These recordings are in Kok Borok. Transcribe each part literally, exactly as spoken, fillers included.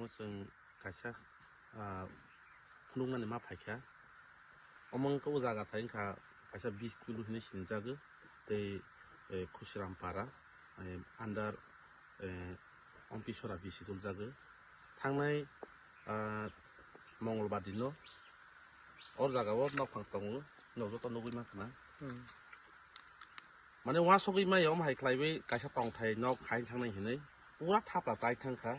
Chwng kaisa, ah, phunukmani ma phaikha. Omo wngkha o jaga thai wngkha kaisa bis kilo hinwi sinijagwi tei, eh, Khusirampara, eh, under, eh, Ompisora bisi tuljagwi. Thangnai, ah, Mongolbar dino o jagao nokphang tongo, nok joto nugwi mankha na. Hmm. Mane uansugwi maya omo hai khlaiwi kaisa tongthai nok khai thangnai hinwi pura thapra chai thangkha.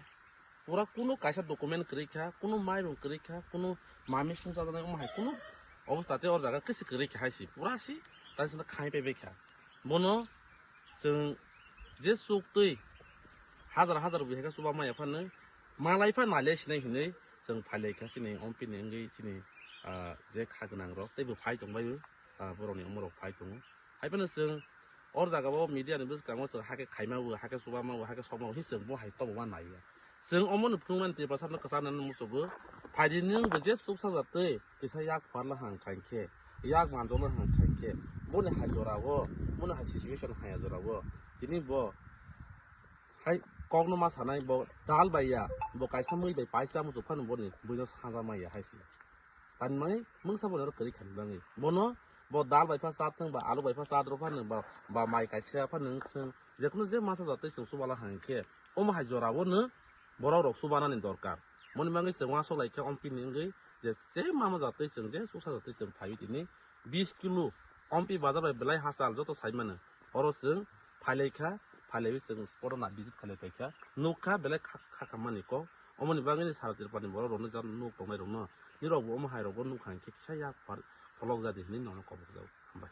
Pura kunu kaisa document kwrwi kha, kunu mairung kwrwi kha, kunu mami sungchajaknai omo hai kunu obostha tei o jaga kwchwk kwrwi kha hai se. Pura se tai sino khai paibai kha. Bono chwng je chuk twi hajar hajar buhi khe chuba maya phano malai pha nalai sinai hinwi chwng phailai kha chini ompini wngwi chini, ah, je kha gwnang rok teibo phai tongbaio, ah, borokni omo rok phai tongo. Hai phano chwng o jaga o media ni bwskango chwng hakhe khaima o, hakhe chuba ma o, hakhe sokma o, hinwi chwng bo hai tobo ma naiya. Chwng omo ni phunukmani Tiprasa no kwchang nani muchungo. Phaidi nwng bo je chuksa jatwi kisa yak pharla hang khain khe, yak manjolo hang khain khe, boni hai jora o, boni hai situation hai jora o, tini bo hai kok no ma sanai bo dal bai ya, bo kaisa mui bai paisa muchung phano boni buino saja maya hai se. Tani mani mungsa bono oro kwrwi kha ni bagwi. Bono bo dal bai pha chat thung ba alu bai pha chat rw pha nung ba, ba mai kaisa pha nung thung. Jekunu je masa jatwi chwng chubala hang khe omo hai jora o no borok rok chubanani dorkar. Moni bagwi chwng uansuk lai khe ompini wngwi je, je mama jatwi chwng je chuksa jatwi chwng phaiwi tini bis kilo ompi bazar bai belai hachal joto sai mano. Oro chwng phailai kha, phailaiwi chwng spot o na visit khalai pai kha. Nuk kha belai kha, kha khammani kok. Omoni bagwi ni sara Tripura ni borok rok no jang nuk tongnai rok no. Nirok bo omo hai rok bo nuk hai khe kisa yak par pholok jadi hinwi nono kobok jago. Hambai.